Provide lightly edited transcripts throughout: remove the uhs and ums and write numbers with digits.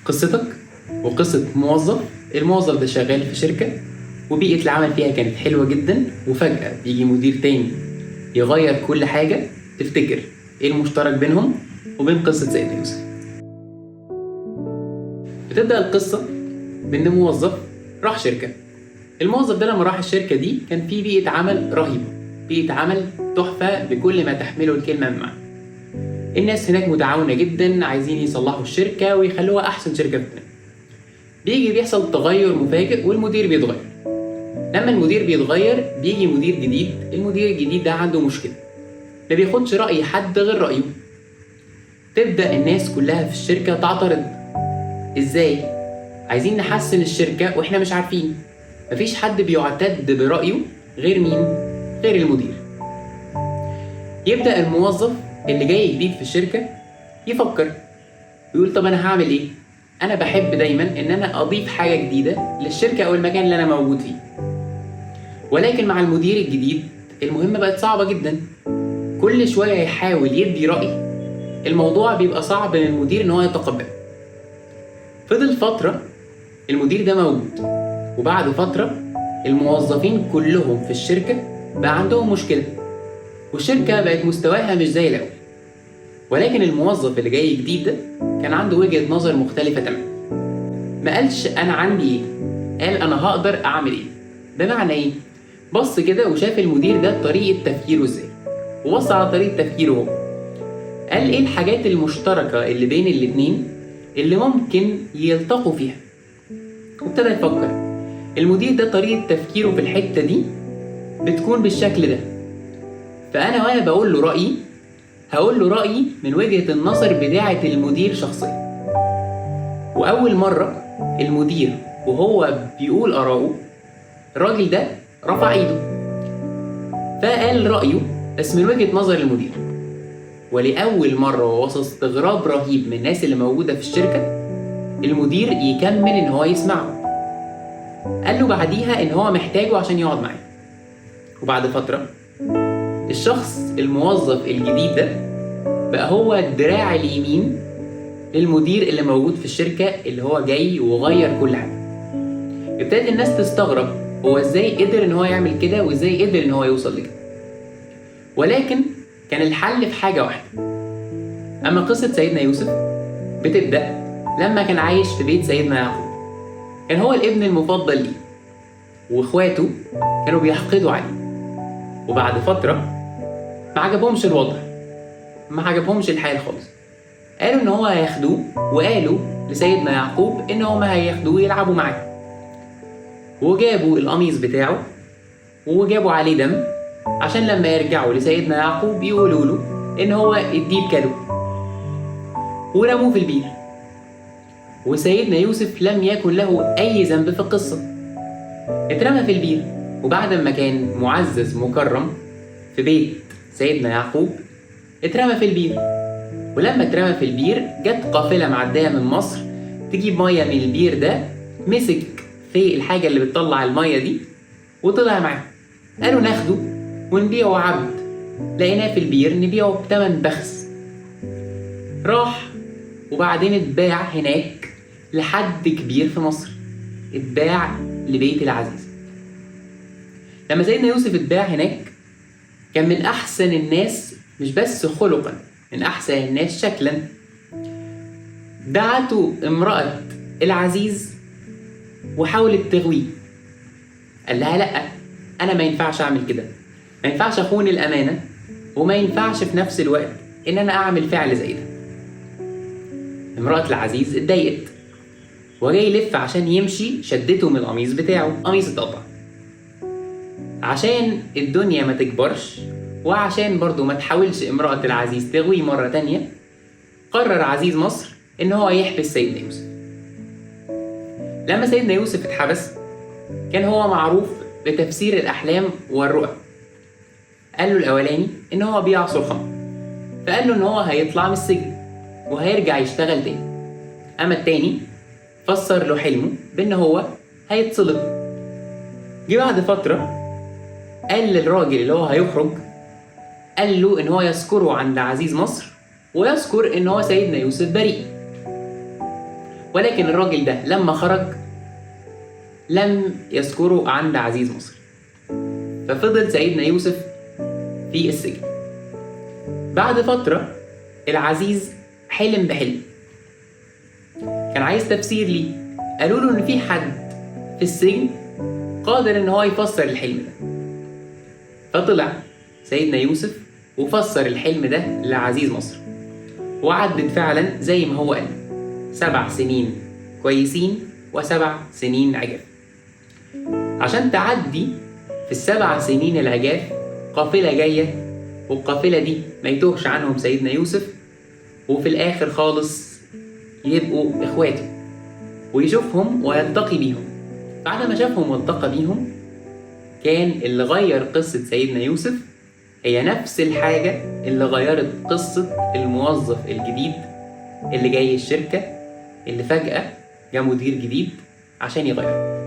قصتك وقصة موظف. الموظف ده شغال في شركة وبيئة العمل فيها كانت حلوة جدا، وفجأة بيجي مدير تاني يغير كل حاجة. تفتكر ايه المشترك بينهم وبين قصة سيدنا يوسف؟ بتبدأ القصة بإن موظف راح شركة. الموظف ده لما راح الشركة دي كان في بيئة عمل رهيبة، بيئة عمل تحفة بكل ما تحمله الكلمة من معنى. الناس هناك متعاونة جدا، عايزين يصلحوا الشركة ويخلوها أحسن شركة في الدنيا. بيجي بيحصل تغير مفاجئ والمدير بيتغير. لما المدير بيتغير بيجي مدير جديد. المدير الجديد ده عنده مشكلة، ما بياخدش رأي حد غير رأيه. تبدأ الناس كلها في الشركة تعترض. إزاي؟ عايزين نحسن الشركة وإحنا مش عارفين. مفيش حد بيعتد برأيه غير مين؟ غير المدير. يبدأ الموظف اللي جاي جديد في الشركة يفكر ويقول طب أنا هعمل إيه؟ أنا بحب دايما إن أنا أضيف حاجة جديدة للشركة أو المكان اللي أنا موجود فيه. ولكن مع المدير الجديد المهمة بقت صعبة جدا. كل شوية يحاول يدي رأي، الموضوع بيبقى صعب من المدير إن هو يتقبله. فضل فترة المدير ده موجود، وبعد فترة الموظفين كلهم في الشركة بقى عندهم مشكلة، والشركة بقت مستواها مش زي الأول. ولكن الموظف اللي جاي جديد ده كان عنده وجهة نظر مختلفة تماما. ما قالش أنا عندي إيه، قال أنا هقدر أعمل إيه. بمعنى إيه؟ بص كده وشاف المدير ده طريقة تفكيره إزاي، وبص على طريقة تفكيره هو، قال إيه الحاجات المشتركة اللي بين الاتنين اللي ممكن يلتقوا فيها. وابتدى يفكر. المدير ده طريقة تفكيره في الحتة دي بتكون بالشكل ده، فأنا وأنا بقول له رأيي هقول له رأيي من وجهة النظر بتاعة المدير شخصيا. وأول مرة المدير وهو بيقول آراءه الراجل ده رفع إيده فقال رأيه بس من وجهة نظر المدير. ولأول مرة ووسط استغراب رهيب من الناس اللي موجودة في الشركة المدير يكمل إن هو يسمعه. قال له بعديها إن هو محتاجه عشان يقعد معاه. وبعد فترة الشخص الموظف الجديد ده بقى هو الدراع اليمين للمدير اللي موجود في الشركة اللي هو جاي وغير كل حاجة. ابتدت الناس تستغرب هو ازاي قدر ان هو يعمل كده وازاي قدر ان هو يوصل لكده. ولكن كان الحل في حاجة واحدة. أما قصة سيدنا يوسف بتبدأ لما كان عايش في بيت سيدنا يعقوب. كان هو الابن المفضل ليه، واخواته كانوا بيحقدوا عليه. وبعد فترة ما عجبهمش الوضع، ما عجبهمش الحال خالص. قالوا إن هو هياخدوه، وقالوا لسيدنا يعقوب إن هما هياخدوه يلعبوا معاه. وجابوا القميص بتاعه وجابوا عليه دم عشان لما يرجعوا لسيدنا يعقوب يقولوا له إن هو الديب كله، ورموه في البير. وسيدنا يوسف لم يكن له أي ذنب في القصة، اترمى في البير. وبعد ما كان معزز مكرم في بيت سيدنا يعقوب اترمى في البير. ولما اترمى في البير جت قافلة معدية من مصر تجيب مية من البير ده، مسك في الحاجة اللي بتطلع المية دي وطلع معاه. قالوا ناخده ونبيعه عبد، لقيناه في البير نبيعه بتمن بخس. راح وبعدين اتباع هناك لحد كبير في مصر، اتباع لبيت العزيز. لما سيدنا يوسف اتباع هناك كان من أحسن الناس، مش بس خلقا، من أحسن الناس شكلا. دعته امرأة العزيز وحاولت تغويه. قال لها لأ، أنا ما ينفعش أعمل كده، ما ينفعش أخون الأمانة، وما ينفعش في نفس الوقت إن أنا أعمل فعل زي ده. امرأة العزيز اتضايقت وجاي يلف عشان يمشي، شدته من القميص بتاعه، قميص اتقطع. عشان الدنيا ما تكبرش وعشان برضو ما تحاولش امرأة العزيز تغوي مرة تانية، قرر عزيز مصر إن هو يحبس سيدنا يوسف. لما سيدنا يوسف اتحبس كان هو معروف بتفسير الأحلام والرؤى. قال له الأولاني إن هو بيعصر خمر، فقال له إن هو هيطلع من السجن وهيرجع يشتغل تاني. أما التاني فسر له حلمه بإن هو هيتصلب. جه بعد فترة قال للراجل اللي هو هيخرج، قال له إن هو يذكره عند عزيز مصر ويذكر إن هو سيدنا يوسف بريء. ولكن الراجل ده لما خرج لم يذكره عند عزيز مصر، ففضل سيدنا يوسف في السجن. بعد فترة العزيز حلم بحلم، كان عايز تفسير ليه. قالوا له إن في حد في السجن قادر إن هو يفسر الحلم ده. فطلع سيدنا يوسف وفسر الحلم ده لعزيز مصر، وعدت فعلا زي ما هو قال، 7 سنين كويسين و7 سنين عجاف. عشان تعدي في ال7 سنين العجاف قافلة جاية، والقافلة دي ما يتوهش عنهم سيدنا يوسف، وفي الآخر خالص يبقوا إخواته ويشوفهم ويلتقي بيهم. بعد ما شافهم والتقى بيهم، كان اللي غير قصة سيدنا يوسف هي نفس الحاجة اللي غيرت قصة الموظف الجديد اللي جاي الشركة، اللي فجأة جا مدير جديد عشان يغير.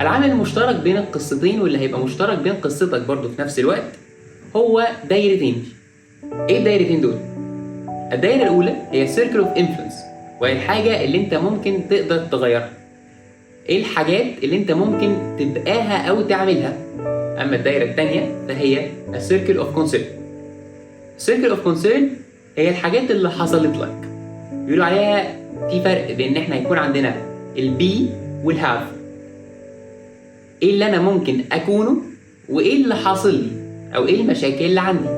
العامل المشترك بين القصتين، واللي هيبقى مشترك بين قصتك برضو في نفس الوقت، هو دايرتين. ايه الدايرتين دول؟ الدايرة الأولى هي Circle of Influence، وهي الحاجة اللي انت ممكن تقدر تغيرها، ايه الحاجات اللي انت ممكن تبقاها أو تعملها. أما الدايرة التانية فهي Circle of Concern. Circle of Concern هي الحاجات اللي حصلت لك، بيقولوا عليها في فرق بين ان احنا يكون عندنا ال be وال have، ايه اللي انا ممكن اكونه وايه اللي حاصل لي او ايه المشاكل اللي عندي.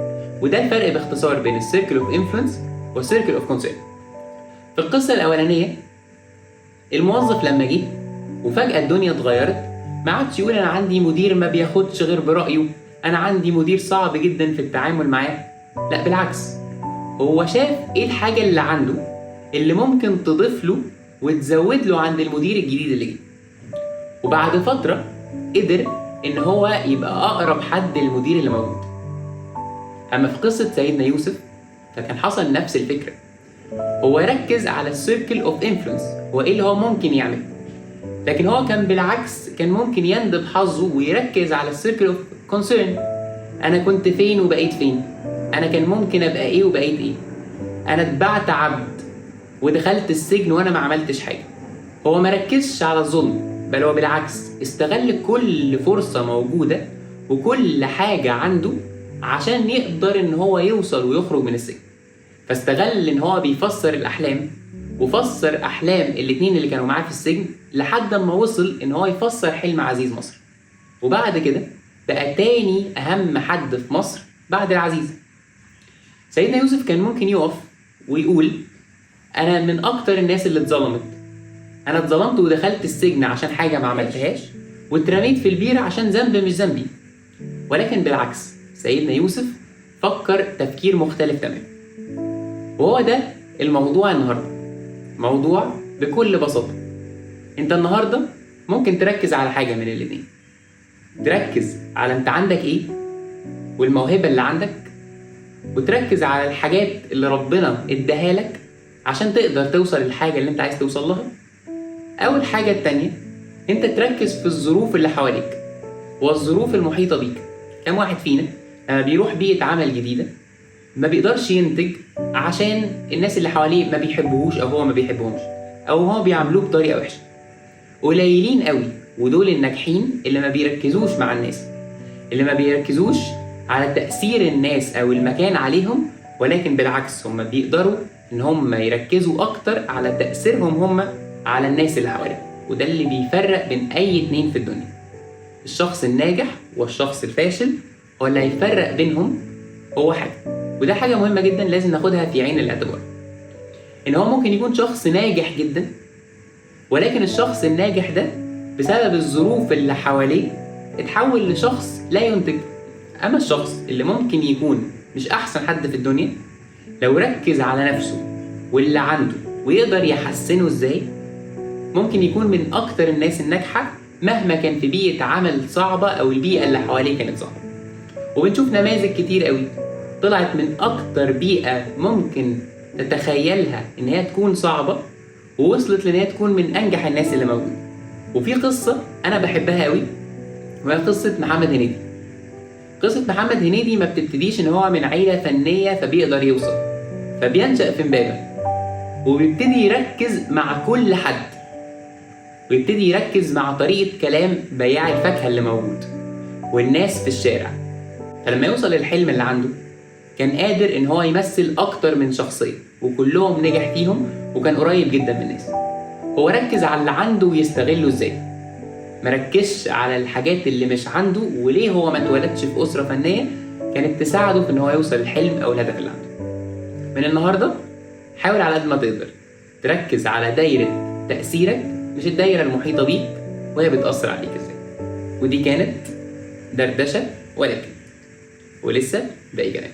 وده الفرق باختصار بين ال circle of influence وال circle of concern. في القصة الاولانية الموظف لما جه وفجاة الدنيا اتغيرت، ما عادش يقول انا عندي مدير ما بياخدش غير برايه، انا عندي مدير صعب جدا في التعامل معاه. لا بالعكس، هو شاف ايه الحاجة اللي عنده اللي ممكن تضيف له وتزود له عند المدير الجديد اللي جه. وبعد فترة قدر ان هو يبقى اقرب حد للمدير اللي موجود. اما في قصة سيدنا يوسف فكان حصل نفس الفكرة، هو ركز على ال circle of influence، هو ايه اللي هو ممكن يعمله. لكن هو كان بالعكس كان ممكن يندب حظه ويركز على ال circle of concern، انا كنت فين وبقيت فين، انا كان ممكن ابقى ايه وبقيت ايه، انا اتبعت عبد ودخلت السجن وانا ما عملتش حاجة. هو ما ركزش على الظلم، بل هو بالعكس استغل كل فرصة موجودة وكل حاجة عنده عشان يقدر ان هو يوصل ويخرج من السجن. فاستغل ان هو بيفسر الاحلام، وفسر احلام الاتنين اللي كانوا معاه في السجن، لحد ما وصل ان هو يفسر حلم عزيز مصر. وبعد كده بقى تاني اهم حد في مصر بعد العزيز. سيدنا يوسف كان ممكن يقف ويقول انا من اكتر الناس اللي اتظلمت، انا اتظلمت ودخلت السجن عشان حاجة ما عملتهاش، واترميت في البير عشان ذنب مش ذنبي. ولكن بالعكس سيدنا يوسف فكر تفكير مختلف تماما. وهو ده الموضوع النهارده، موضوع بكل بساطة. انت النهارده ممكن تركز على حاجة من الاتنين، تركز على انت عندك ايه والموهبه اللي عندك، وتركز على الحاجات اللي ربنا اداها لك عشان تقدر توصل للحاجة اللي انت عايز توصل لها. اول حاجة التانية، انت تركز في الظروف اللي حواليك والظروف المحيطة بيك. كم واحد فينا لما بيروح بيئة عمل جديدة ما بيقدرش ينتج عشان الناس اللي حواليه ما بيحبوهوش، او هو ما بيحبهمش، او هو بيعاملوه بطريقة وحشة. قليلين قوي ودول الناجحين اللي ما بيركزوش مع الناس، اللي ما بيركزوش على تأثير الناس او المكان عليهم، ولكن بالعكس هم بيقدروا ان هم يركزوا اكتر على تأثيرهم هم على الناس اللي حواليهم. وده اللي بيفرق بين اي اتنين في الدنيا، الشخص الناجح والشخص الفاشل، هو اللي هيفرق بينهم هو حاجة. وده حاجة مهمة جدا لازم ناخدها في عين الاعتبار، ان هو ممكن يكون شخص ناجح جدا، ولكن الشخص الناجح ده بسبب الظروف اللي حواليه اتحول لشخص لا ينتج. اما الشخص اللي ممكن يكون مش احسن حد في الدنيا، لو ركز على نفسه واللي عنده ويقدر يحسنه ازاي، ممكن يكون من اكتر الناس الناجحة مهما كان في بيئة عمل صعبة او البيئة اللي حواليه كانت صعبة. وبنشوف نماذج كتير قوي طلعت من اكتر بيئة ممكن تتخيلها ان هي تكون صعبة، ووصلت لان هي تكون من انجح الناس اللي موجودة. وفي قصة انا بحبها قوي، وهي قصة محمد هنيدي. قصة محمد هنيدي ما بتبتديش ان هو من عيلة فنية فبيقدر يوصل، فبينشأ في امبابة. وبيبتدي يركز مع كل حد، ويبتدي يركز مع طريقة كلام بياع الفاكهة اللي موجود والناس في الشارع. فلما يوصل للحلم اللي عنده كان قادر ان هو يمثل اكتر من شخصية وكلهم نجح فيهم، وكان قريب جدا من الناس. هو ركز على اللي عنده ويستغله ازاي، مركزش على الحاجات اللي مش عنده وليه هو ما اتولدش في أسرة فنية كانت تساعده في ان هو يوصل للحلم او الهدف اللي عنده. من النهاردة حاول على قد ما تقدر تركز على دايرة تأثيرك، مش الدايرة المحيطة بيك وهي بتأثر عليك ازاي. ودي كانت دردشة ولكن، ولسه باقي كلام.